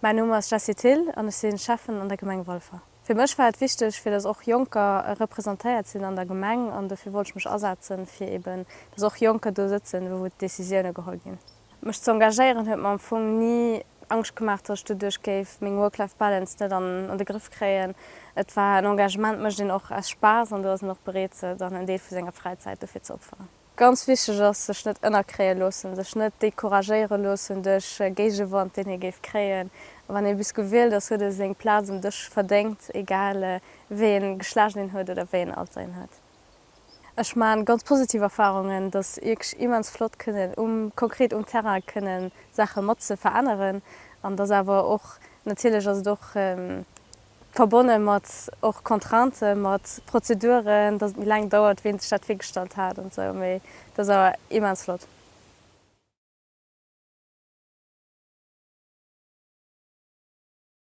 Mäin Numm ass Jessie Thill an ech si Schäffen an der Gemeng Walfer. Fir mech war et wichteg, fir dass och Jonker representéiert sinn an der Gemeng an dofir wollt ech mech asetzen, fir eben, dass och Jonker do sëtzen, wou d'Decisioune geholl ginn. Mech ze engagéieren huet mer am Fong ni Angscht gemaach, dass ech doduerch géif meng Work-Life-Balance net an de Grëff kréien. Et war en Engagement, mécht een och aus Spaass an do ass een och bereet, dann en Deel vu senger Fräizäit dofir ze opferen. Ganz wichteg ass, sech net ënnerkréie loossen, sech net decouragéiere loossen duerch Géigewand, deen ee géif kréien. Wann ee bis gewielt ass, huet e seng Plaz um Dësch verdéngt, egal wéi e Geschlecht een huet oder wéi en Alter een huet. Ech maan ganz positiv Erfahrungen, dass wierklech immens flott kënnen um konkret um Terrain kënnen Saache mat ze veränneren an dass awer och, natierlech ass et och, Verbonne mat och Contrainten, mat Prozeduren, dass et méi laang dauert, wéi een sech dat virgestallt hat an esou. Mee dat ass awer immens flott.